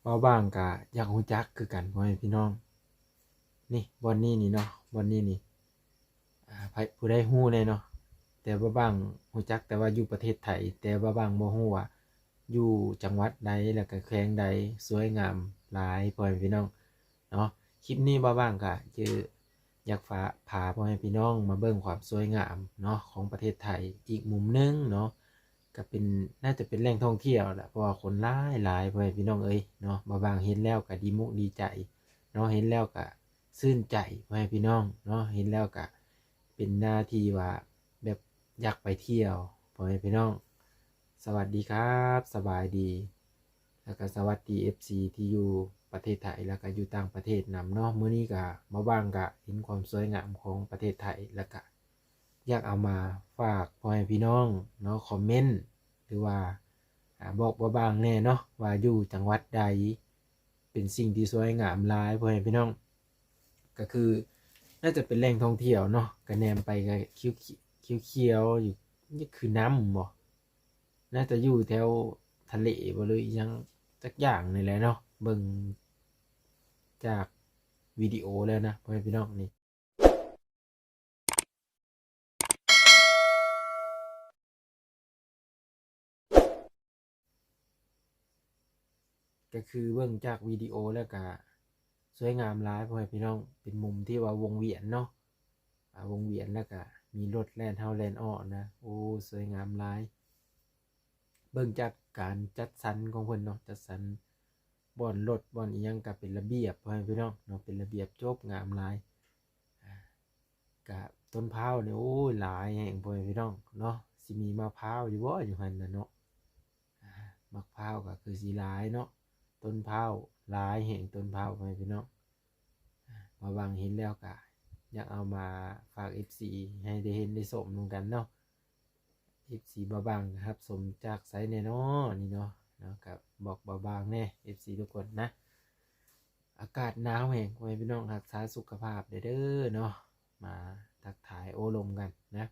ບ່າວບ່າງກະຢາກຮູ້ຈັກຄືກັນ ພໍ່ແມ່ພີ່ນ້ອງ. ນີ້ບ່ອນນີ້ນີ້ເນາະ ບ່ອນນີ້ນີ້ ອ່າ ໃຜ ຜູ້ໃດຮູ້ແດ່ເນາະ? ແຕ່ບ່າວບ່າງຮູ້ຈັກແຕ່ວ່າຢູ່ປະເທດໄທ ແຕ່ບ່າວບ່າງບໍ່ຮູ້ວ່າຢູ່ຈັງຫວັດໃດ ແລ້ວກະແຂວງໃດ ສວຍງາມຫຼາຍ ພໍ່ແມ່ພີ່ນ້ອງເນາະ. ຄລິບນີ້ບ່າວບ່າງກະຈະຢາກພາ ພາພໍ່ແມ່ພີ່ນ້ອງມາເບິ່ງຄວາມສວຍງາມເນາະ ຂອງປະເທດໄທອີກມຸມໜຶ່ງເນາະ. ກະເປັນ ໜ້າຈະເປັນແຫຼ່ງທ່ອງທ່ຽວແຫຼະ ເພາະວ່າຄົນຫຼາຍໆ ພໍ່ແມ່ພີ່ນ້ອງເອີຍເນາະ. ບ່າວບ່າງເຫັນແລ້ວກະດີມຸກດີໃຈເນາະ ເຫັນແລ້ວກະຊື່ນໃຈ ພໍ່ແມ່ພີ່ນ້ອງເນາະ. ເຫັນແລ້ວກະເປັນໜ້າທີ່ວ່າແບບຢາກໄປທ່ຽວ ພໍ່ແມ່ພີ່ນ້ອງ. ສະຫວັດດີຄັບ ສະບາຍດີ ແລ້ວກະສະຫວັດດີເອັຟຊີທີ່ຢູ່ປະເທດໄທ ແລ້ວກະຢູ່ຕ່າງປະເທດນຳເນາະ. ມື້ນີ້ກະບ່າວບ່າງກະເຫັນຄວາມສວຍງາມຂອງປະເທດໄທ ແລ້ວກະ ຢາກເອົາມາຝາກພໍ່ແມ່ພີ່ນ້ອງເນາະ ຄອມເມັນ ຫຼືວ່າ ອາ ບອກບ່າວບ່າງແດ່ເນາະ ວ່າຢູ່ຈັງຫວັດໃດເປັນສິ່ງທີ່ສວຍງາມຫຼາຍ ພໍ່ແມ່ພີ່ນ້ອງ. ກະຄືໜ້າຈະເປັນແຫຼ່ງທ່ອງທ່ຽວເນາະ ກະແນມໄປກະຂຽວໆ ຂຽວໆຢູ່ ນີ້ຄືນ້ຳບໍ? ໜ້າຈະຢູ່ແຖວທະເລບໍ ຫຼືອີ່ຫຍັງຈັກຢ່າງນີ້ແຫຼະເນາະ ເບິ່ງຈາກວິດີໂອແລ້ວນະ ພໍ່ແມ່ພີ່ນ້ອງນີ້. ກະຄືເບິ່ງຈາກວິດີໂອແລ້ວກະສວຍງາມຫຼາຍ ພໍ່ແມ່ພີ່ນ້ອງ. ເປັນມຸມທີ່ວ່າວົງວຽນເນາະ ອາ ວົງວຽນ ແລ້ວກະມີລົດແລ່ນເຂົ້າແລ່ນອອກນະ. ໂອ້ ສວຍງາມຫຼາຍ. ເບິ່ງຈາກການຈັດສັນຂອງເພິ່ນເນາະ ຈັດສັນບ່ອນລົດ ບ່ອນອີ່ຫຍັງກະເປັນລະບຽບ ພໍ່ແມ່ພີ່ນ້ອງເນາະ ເປັນລະບຽບຈົບງາມຫຼາຍ. ອາ ກະຕົ້ນພ້າວນີ້ ໂອ້ຍ ຫຼາຍແຮງ ພໍ່ແມ່ພີ່ນ້ອງເນາະ. ຊິມີໝາກພ້າວຢູ່ບໍ່ຢູ່ຫັ້ນນະເນາະ? ອາ ໝາກພ້າວກະຄືຊິຫຼາຍເນາະ ຕົ້ນພ້າວຫຼາຍແຮງ ຕົ້ນພ້າວ ພໍ່ແມ່ພີ່ນ້ອງ. ບ່າວບ່າງເຫັນແລ້ວກະຢາກເອົາມາຝາກເອັຟຊີໃຫ້ໄດ້ເຫັນໄດ້ຊົມນຳກັນເນາະ. ເອັຟຊີບ່າວບ່າງຮັບຊົມຈາກໃສແດ່ເນາະນີ້ເນາະ ເນາະ ກະບອກບ່າວບ່າງແດ່ ເອັຟຊີທຸກຄົນນະ. ອາກາດໜາວແຮງ ພໍ່ແມ່ພີ່ນ້ອງ ຮັກສາສຸຂະພາບແດ່ເດີເນາະ. ມາທັກທາຍໂອ້ລົມກັນນະ.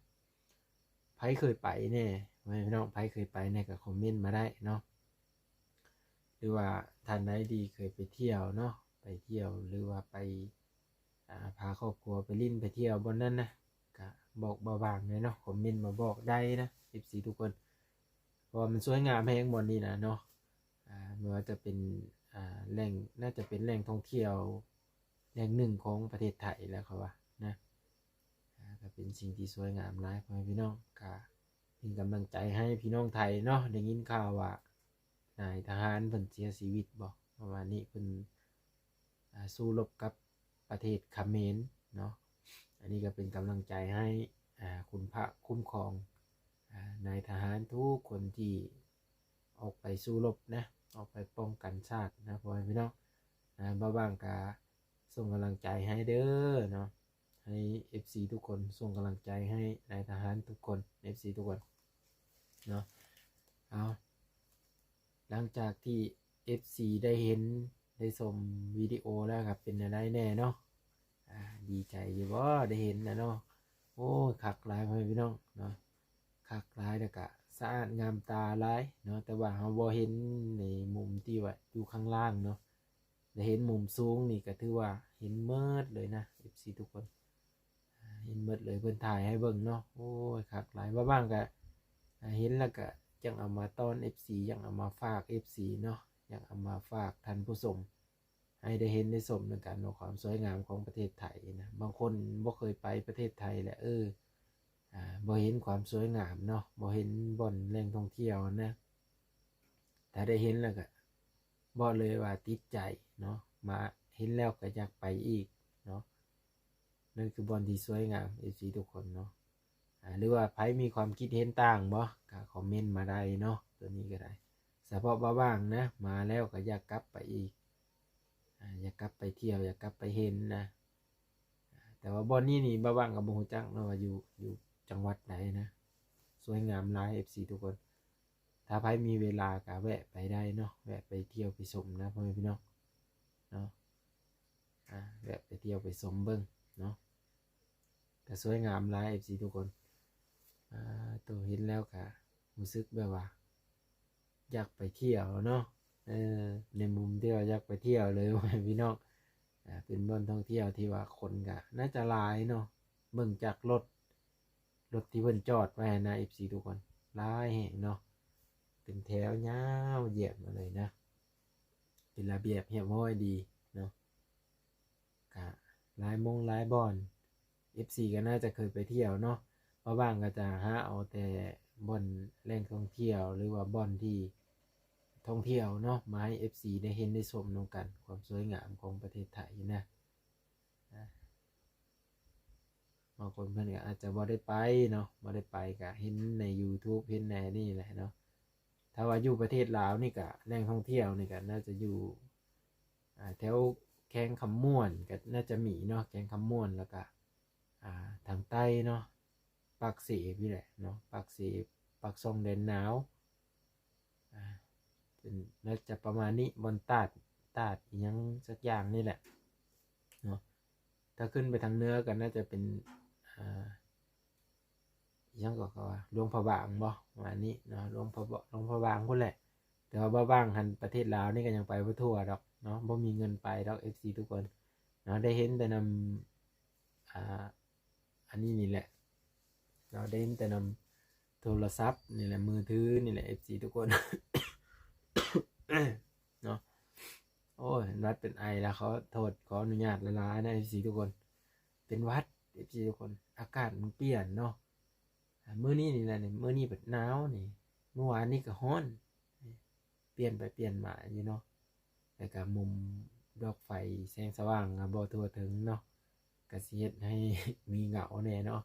ໃຜເຄີຍໄປແດ່ ພໍ່ແມ່ພີ່ນ້ອງ ໃຜເຄີຍໄປແດ່ກະຄອມເມັນມາໄດ້ເນາະ. ຫຼືວ່າທ່ານໃດທີ່ເຄີຍໄປທ່ຽວເນາະ ໄປທ່ຽວ ຫຼືວ່າໄປ ອາ ພາຄອບຄົວໄປຫຼິ້ນໄປທ່ຽວບ່ອນນັ້ນນະ ກະບອກບ່າວບ່າງແດ່ເນາະ ຄອມເມັນມາບອກໄດ້ນະ ເອັຟຊີທຸກຄົນ. ເພາະວ່າມັນສວຍງາມແຮງບ່ອນນີ້ນະເນາະ. ອາ ບໍ່ວ່າຈະເປັນ ອາ ແຫຼ່ງ ໜ້າຈະເປັນແຫຼ່ງທ່ອງທ່ຽວແຫຼ່ງໜຶ່ງຂອງປະເທດໄທແຫຼະ ເຂົາວ່ານະ. ອາ ກະເປັນສິ່ງທີ່ສວຍງາມຫຼາຍ ພໍ່ແມ່ພີ່ນ້ອງ. ກະເປັນກຳລັງໃຈໃຫ້ພີ່ນ້ອງໄທເນາະ. ໄດ້ຍິນຂ່າວວ່ານາຍທະຫານເພິ່ນເສຍຊີວິດບໍ ປະມານນີ້ ເພິ່ນ ອາ ສູ້ລົບກັບປະເທດຂະເໝນເນາະ. ອັນນີ້ກະເປັນກຳລັງໃຈໃຫ້ ອາ ຄຸນພະຄຸ້ມຄອງ ອາ ນາຍທະຫານທຸກຄົນທີ່ອອກໄປສູ້ລົບນະ ອອກໄປປ້ອງກັນຊາດນະ ພໍ່ແມ່ພີ່ນ້ອງ. ອາ ບ່າວບ່າງກະສົ່ງກຳລັງໃຈໃຫ້ເດີເນາະ ໃຫ້ເອັຟຊີທຸກຄົນ ສົ່ງກຳລັງໃຈໃຫ້ນາຍທະຫານທຸກຄົນ ເອັຟຊີທຸກຄົນເນາະ. ເອົາ ຫຼັງຈາກທີ່ເອັຟຊີໄດ້ເຫັນໄດ້ຊົມວິດີໂອແລ້ວ ກະເປັນແນວໃດແດ່ເນາະ? ອາ ດີໃຈຢູ່ບໍ່ ໄດ້ເຫັນນະເນາະ? ໂອ້ຍ ຄັກຫຼາຍ ພໍ່ແມ່ພີ່ນ້ອງເນາະ ຄັກຫຼາຍ ແລ້ວກະສະອາດງາມຕາຫຼາຍເນາະ. ແຕ່ວ່າເຮົາບໍ່ເຫັນໃນມຸມທີ່ວ່າຢູ່ຂ້າງລ່າງເນາະ ໄດ້ເຫັນມຸມສູງນີ້ກະຖືວ່າເຫັນເໝິດເລີຍນະ ເອັຟຊີທຸກຄົນ. ເຫັນເໝິດເລີຍ ເພິ່ນຖ່າຍໃຫ້ເບິ່ງເນາະ. ໂອ້ຍ ຄັກຫຼາຍ. ບ່າວບ່າງກະ ອາ ເຫັນແລ້ວກະຢາກເອົາມາຕ້ອນເອັຟຊີ ຢາກເອົາມາຝາກເອັຟຊີເນາະ ຢາກເອົາມາຝາກທ່ານຜູ້ຊົມ ໃຫ້ໄດ້ເຫັນໄດ້ຊົມນຳກັນເນາະ ຄວາມສວຍງາມຂອງປະເທດໄທນະ. ບາງຄົນບໍ່ເຄີຍໄປປະເທດໄທແຫຼະ ເອີ ອາ ບໍ່ເຫັນຄວາມສວຍງາມເນາະ ບໍ່ເຫັນບ່ອນແຫຼ່ງທ່ອງທ່ຽວນະ. ຖ້າໄດ້ເຫັນແລ້ວກະບອກເລີຍວ່າຕິດໃຈເນາະ ມາເຫັນແລ້ວກະຢາກໄປອີກເນາະ. ນັ້ນຄືບ່ອນທີ່ສວຍງາມ ເອັຟຊີທຸກຄົນເນາະ. ອາ ຫຼືວ່າໃຜມີຄວາມຄິດເຫັນຕ່າງບໍ່ ກະຄອມເມັນມາໄດ້ເນາະ ໂຕນີ້ກະໄດ້. ສະເພາະບ່າວບ່າງນະ ມາແລ້ວກະຢາກກັບໄປອີກ ອາ ຢາກກັບໄປທ່ຽວ ຢາກກັບໄປເຫັນນະ. ອາ ແຕ່ວ່າບ່ອນນີ້ນີ້ ບ່າວບ່າງກະບໍ່ຮູ້ຈັກເນາະວ່າຢູ່ ຢູ່ຈັງຫວັດໃດນະ. ສວຍງາມຫຼາຍ ເອັຟຊີທຸກຄົນ. ຖ້າໃຜມີເວລາກະແວະໄປໄດ້ເນາະ ແວະໄປທ່ຽວໄປຊົມນະ ພໍ່ແມ່ພີ່ນ້ອງເນາະ. ອາ ແວະໄປທ່ຽວໄປຊົມເບິ່ງເນາະ ກະສວຍງາມຫຼາຍ ເອັຟຊີທຸກຄົນ. ອາ ໂຕເຫັນແລ້ວກະຮູ້ສຶກແບບວ່າຢາກໄປທ່ຽວເນາະ. ເອີ ໃນມຸມທີ່ວ່າຢາກໄປທ່ຽວເລີຍ ພໍ່ແມ່ພີ່ນ້ອງ. ອ່າ ເປັນບ່ອນທ່ອງທ່ຽວທີ່ວ່າຄົນກໍໜ້າຈະຫຼາຍເນາະ ເບິ່ງຈາກລົດ ລົດທີ່ເພິ່ນຈອດໄວ້ຫັ້ນນະ ເອັຟຊີ ທຸກຄົນ ຫຼາຍແຮງເນາະ ເປັນແຖວຍາວຢຽດມາເລີຍນະ ເປັນລະບຽບຮຽບຮ້ອຍດີເນາະ. ກະຫຼາຍໝ່ອງຫຼາຍບ່ອນ ເອັຟຊີ ກໍໜ້າຈະເຄີຍໄປທ່ຽວເນາະ. ບ່າວບ່າງກໍຈະຫາເອົາແຕ່ບ່ອນແຫຼ່ງທ່ອງທ່ຽວ ຫຼືວ່າບ່ອນທີ່ທ່ອງທ່ຽວເນາະ ມາໃຫ້ ເອັຟຊີ ໄດ້ເຫັນໄດ້ຊົມນຳກັນ ຄວາມສວຍງາມຂອງປະເທດໄທນະ. ອ່າ ບາງຄົນເພິ່ນກໍອາດຈະບໍ່ໄດ້ໄປເນາະ ບໍ່ໄດ້ໄປກໍເຫັນໃນ YouTube ເຫັນໃນອັນນີ້ແຫຼະເນາະ. ຖ້າວ່າຢູ່ປະເທດລາວນີ້ກໍແຫຼ່ງທ່ອງທ່ຽວນີ້ກໍໜ້າຈະຢູ່ ອ່າ ແຖວແຂວງຄຳມ່ວນກໍໜ້າຈະມີເນາະ ແຂວງຄຳມ່ວນ ແລ້ວກໍ ອ່າ ທາງໃຕ້ເນາະ ປາກເຊນີ້ແຫຼະເນາະ ປາກເຊ ປາກຊ່ອງແດນນາວ ອ່າ ເປັນ ໜ້າຈະປະມານນີ້ ບ່ອນຕາດ ຕາດອີ່ຫຍັງສັກຢ່າງນີ້ແຫຼະເນາະ. ຖ້າຂຶ້ນໄປທາງເໜືອກໍໜ້າຈະເປັນ ອ່າ ອີ່ຫຍັງກໍເຂົາວ່າ ຫຼວງພະບາງບໍ ປະມານນີ້ເນາະ ຫຼວງພະ ຫຼວງພະບາງພຸ້ນແຫຼະ. ແຕ່ວ່າບ່າວບ່າງຫັ້ນ ປະເທດລາວນີ້ກໍຍັງໄປບໍ່ທົ່ວດອກເນາະ ບໍ່ມີເງິນໄປດອກ ເອັຟຊີ ທຸກຄົນເນາະ. ໄດ້ເຫັນແຕ່ນຳ ອ່າ ອັນນີ້ນີ້ແຫຼະເນາະ ໄດ້ເຫັນແຕ່ນຳໂທລະສັບນີ້ແຫຼະ ມືຖືນີ້ແຫຼະ ເອັຟຊີ ທຸກຄົນເນາະ. ໂອ້ຍ ເປັນຫວັດເປັນໄອແລ້ວ ຂໍໂທດ ຂໍອະນຸຍາດຫຼາຍໆນະ ເອັຟຊີ ທຸກຄົນ ເປັນຫວັດ ເອັຟຊີ ທຸກຄົນ. ອາກາດມັນປ່ຽນເນາະ ມື້ນີ້ນີ້ນະ ມື້ນີ້ບັດໜາວນີ້ ມື້ວານນີ້ກໍຮ້ອນ ປ່ຽນໄປປ່ຽນມາຢູ່ເນາະ. ແລ້ວກໍມຸມດອກໄຟແສງສະຫວ່າງກໍບໍ່ທົ່ວເຖິງເນາະ ກໍຊິເຮັດໃຫ້ມີເຫງົາແດ່ເນາະ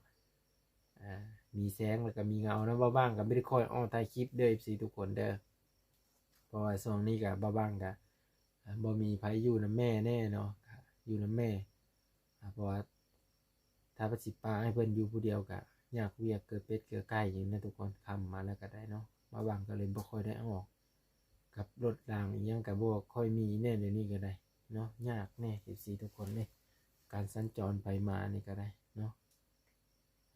ອ່າ ມີແສງແລ້ວກໍມີເຫງົາເນາະ. ບ່າວບ່າງກໍບໍ່ໄດ້ຄ່ອຍອອກຖ່າຍຄລິບເດີ ເອັຟຊີ ທຸກຄົນເດີ ເພາະວ່າຊ່ວງນີ້ກໍບ່າວບ່າງກໍ ອ່າ ບໍ່ມີໃຜຢູ່ນຳແມ່ແນ່ເນາະ ຢູ່ນຳແມ່ ອ່າ ເພາະວ່າຖ້າວ່າຊິປະໃຫ້ເພິ່ນຢູ່ຜູ້ດຽວກະຍາກວຽກ ເກີເປັດເກີໄກ່ຢູ່ນະທຸກຄົນ. ຄ່ຳມາແລ້ວກະໄດ້ເນາະ ບ່າວບ່າງກໍເລີຍບໍ່ຄ່ອຍໄດ້ອອກ ກັບລົດລາງອີ່ຫຍັງກະບໍ່ຄ່ອຍມີແນ່ ດຽວນີ້ກະໄດ້ເນາະ ຍາກແນ່ ເອັຟຊີ ທຸກຄົນເດ້. ການສັນຈອນໄປມານີ້ກະໄດ້ເນາະ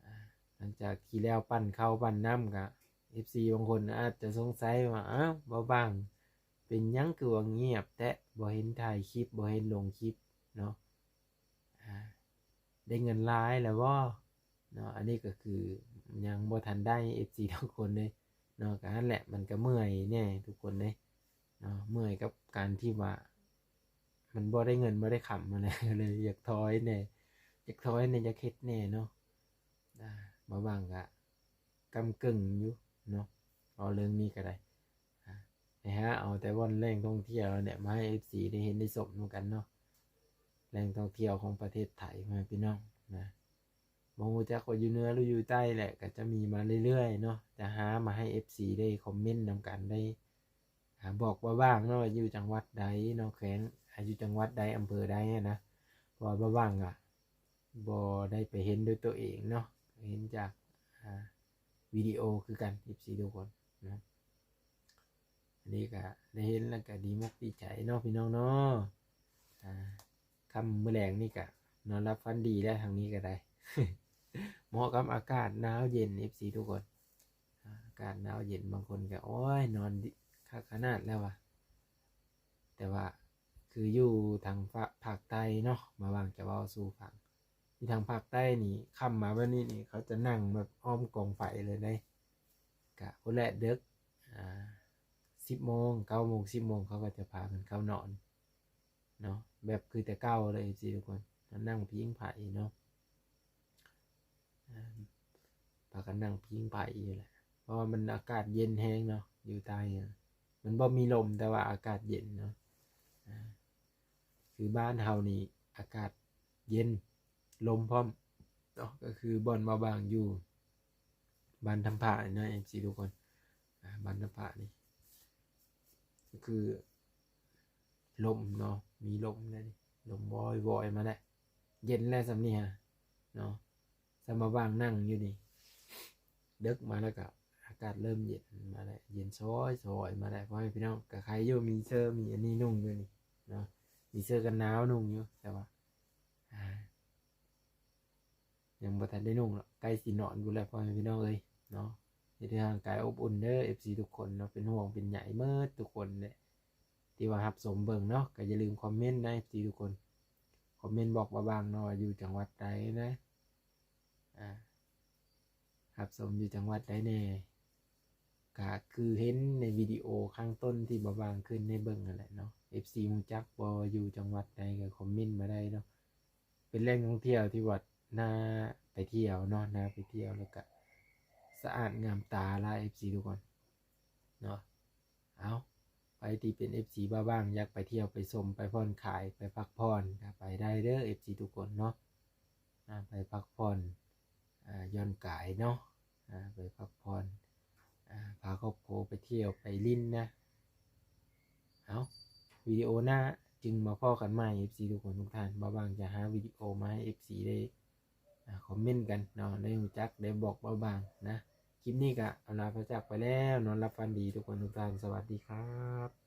ອ່າ ຫຼັງຈາກທີ່ແລ້ວປັ້ນເຂົ້າປັ້ນນ້ຳກະ ເອັຟຊີ ບາງຄົນອາດຈະສົງໄສວ່າ ອ້າວ ບ່າວບ່າງເປັນຫຍັງຄືວ່າງຽບແທ້ ບໍ່ເຫັນຖ່າຍຄລິບ ບໍ່ເຫັນລົງຄລິບເນາະ ອ່າ ໄດ້ເງິນຫຼາຍແລ້ວບໍ່ເນາະ. ອັນນີ້ກໍຄືຍັງບໍ່ທັນໄດ້ ເອັຟຊີ ທຸກຄົນເດ້ເນາະ. ກໍຫັ້ນແຫຼະ ມັນກໍເມື່ອຍແດ່ທຸກຄົນເດ້ເນາະ ເມື່ອຍກັບການທີ່ວ່າມັນບໍ່ໄດ້ເງິນບໍ່ໄດ້ຄຳຫັ້ນແຫຼະ ກໍເລີຍຢາກຖອຍແດ່ ຢາກຖອຍແດ່ ຢາກເຮັດແດ່ເນາະ. ອ່າ ບ່າວບ່າງກະກຳກຶ່ງຢູ່ເນາະ ເວົ້າເລື່ອງນີ້ກໍໄດ້ ອ່າ ໄປຫາເອົາແຕ່ບ່ອນແຫຼ່ງທ່ອງທ່ຽວແຫຼະ ມາໃຫ້ ເອັຟຊີ ໄດ້ເຫັນໄດ້ຊົມນຳກັນເນາະ ແຫຼ່ງທ່ອງທ່ຽວຂອງປະເທດໄທ ພໍ່ແມ່ພີ່ນ້ອງນະ. ບໍ່ຮູ້ຈັກວ່າຢູ່ເໜືອ ຫຼື ຢູ່ໃຕ້ແຫຼະ ກໍຈະມີມາເລື້ອຍໆເນາະ ຈະຫາມາໃຫ້ ເອັຟຊີ ໄດ້ຄອມເມັນນຳກັນ ໄດ້ ອ່າ ບອກບ່າວບ່າງເນາະ ວ່າຢູ່ຈັງຫວັດໃດເນາະ ແຂວງ ອ່າ ຢູ່ຈັງຫວັດໃດ ອຳເພີໃດຫັ້ນນະ. ເພາະວ່າບ່າວບ່າງກະບໍ່ໄດ້ໄປເຫັນດ້ວຍຕົວເອງເນາະ ເຫັນຈາກ ອ່າ ວິດີໂອຄືກັນ ເອັຟຊີ ທຸກຄົນເນາະ. ອັນນີ້ກະໄດ້ເຫັນແລ້ວກະດີມົກດີໃຈເນາະ ພີ່ນ້ອງເນາະ. ອ່າ ຄ່ຳມື້ແລງນີ້ກະນອນຫຼັບຝັນດີແລ້ວ ທາງນີ້ກະໄດ້ ເໝາະກັບອາກາດໜາວເຢັນ ເອັຟຊີ ທຸກຄົນ. ອາ ອາກາດໜາວເຢັນ ບາງຄົນກໍ ໂອ້ຍ ນອນດີຄັກຂະໜາດແລ້ວວ່າ ແຕ່ວ່າຄືຢູ່ທາງພາກ ພາກໃຕ້ເນາະ ບ່າວບ່າງຈະເວົ້າສູ່ຟັງ ຢູ່ທາງພາກໃຕ້ນີ້ ຄ່ຳມາແບບນີ້ນີ້ ເຂົາຈະນັ່ງແບບອ້ອມກອງໄຟເລີຍເດ້. ກະພຸ້ນແຫຼະ ເດິກ ອ່າ ສິບໂມງ ເກົ້າໂມງ ສິບໂມງ ເຂົາກໍຈະພາກັນເຂົ້ານອນ ເນາະ ແບບຄືແຕ່ເກົ່າເລີຍ ເອັຟຊີ ທຸກຄົນ ນັ່ງພິງໄຟເນາະ ອ່າ ພາກັນນັ່ງພິງໄຟຢູ່ແຫຼະ ເພາະວ່າມັນອາກາດເຢັນແຮງເນາະ ຢູ່ໃຕ້ ມັນບໍ່ມີລົມ ແຕ່ວ່າອາກາດເຢັນເນາະ. ອ່າ ຄືບ້ານເຮົານີ້ອາກາດເຢັນ ລົມພ້ອມເນາະ ກໍຄືບ່ອນບ່າວບ່າງຢູ່ ບ້ານທຳພາເນາະ ເອັຟຊີ ທຸກຄົນ. ອ່າ ບ້ານທຳພານີ້ ກໍຄືລົມເນາະ ມີລົມແດ່ນີ້ ລົມວອຍໆມາແຫຼະ ເຢັນແຫຼະສ່ຳນີ້ຫາເນາະ. ສ່ຳບ່າວບ່າງນັ່ງຢູ່ນີ້ ເດິກມາແລ້ວກໍອາກາດເລີ່ມເຢັນມາແລ້ວ ເຢັນຊອຍໆມາແລ້ວ ພໍ່ແມ່ພີ່ນ້ອງ. ກໍໄຄຢູ່ ມີເສື້ອ ມີອັນນີ້ນຸ່ງຢູ່ນີ້ເນາະ ມີເສື້ອກັນໜາວນຸ່ງຢູ່ ແຕ່ວ່າ ອ່າ ຍັງບໍ່ທັນໄດ້ນຸ່ງເນາະ ໃກ້ຊິນອນພຸ້ນແຫຼະ ພໍ່ແມ່ພີ່ນ້ອງເອີຍເນາະ. ເຮັດໃຫ້ຮ່າງກາຍອົບອຸ່ນເດີ ເອັຟຊີ ທຸກຄົນເນາະ ເປັນຫ່ວງເປັນໃຍໝົດທຸກຄົນແຫຼະ ທີ່ວ່າຮັບຊົມເບິ່ງເນາະ ກໍຢ່າລືມຄອມເມັນນະ ເອັຟຊີ ທຸກຄົນ ຄອມເມັນບອກບ່າວບ່າງເນາະ ວ່າຢູ່ຈັງຫວັດໃດນະ ອ່າ ຮັບຊົມຢູ່ຈັງຫວັດໃດແດ່ ກະຄືເຫັນໃນວິດີໂອຂ້າງຕົ້ນທີ່ບ່າວບ່າງຂຶ້ນໃຫ້ເບິ່ງຫັ້ນແຫຼະເນາະ ເອັຟຊີ ຮູ້ຈັກບໍ່ ຢູ່ຈັງຫວັດໃດ ກໍຄອມເມັນມາໄດ້ເນາະ ເປັນແຫຼ່ງທ່ອງທ່ຽວທີ່ວ່າໜ້າໄປທ່ຽວເນາະ ໜ້າໄປທ່ຽວ ແລ້ວກະສະອາດງາມຕາຫຼາຍ ເອັຟຊີ ທຸກຄົນເນາະ ເອົາ ໃຜທີ່ເປັນ ເອັຟຊີ ບ່າວບ່າງ ຢາກໄປທ່ຽວໄປຊົມ ໄປຜ່ອນຄາຍ ໄປພັກຜ່ອນ ກໍໄປໄດ້ເດີ ເອັຟຊີ ທຸກຄົນເນາະ ອ່າ ໄປພັກຜ່ອນ ອ່າ ຢ່ອນກາຍເນາະ ອ່າ ໄປພັກຜ່ອນ ອ່າ ພາຄອບຄົວໄປທ່ຽວໄປຫຼິ້ນນະ ເອົາ ວິດີໂອໜ້າຈຶ່ງມາພໍ້ກັນໃໝ່ ເອັຟຊີ ທຸກຄົນທຸກທ່ານ ບ່າວບ່າງຈະຫາວິດີໂອມາໃຫ້ ເອັຟຊີ ໄດ້ ອ່າ ຄອມເມັນກັນເນາະ ໄດ້ຮູ້ຈັກ ໄດ້ບອກບ່າວບ່າງນະ ຄລິບນີ້ກະອຳລາພາຈາກໄປແລ້ວ ນອນຫຼັບຝັນດີທຸກຄົນທຸກທ່ານ ສະຫວັດດີຄັບ.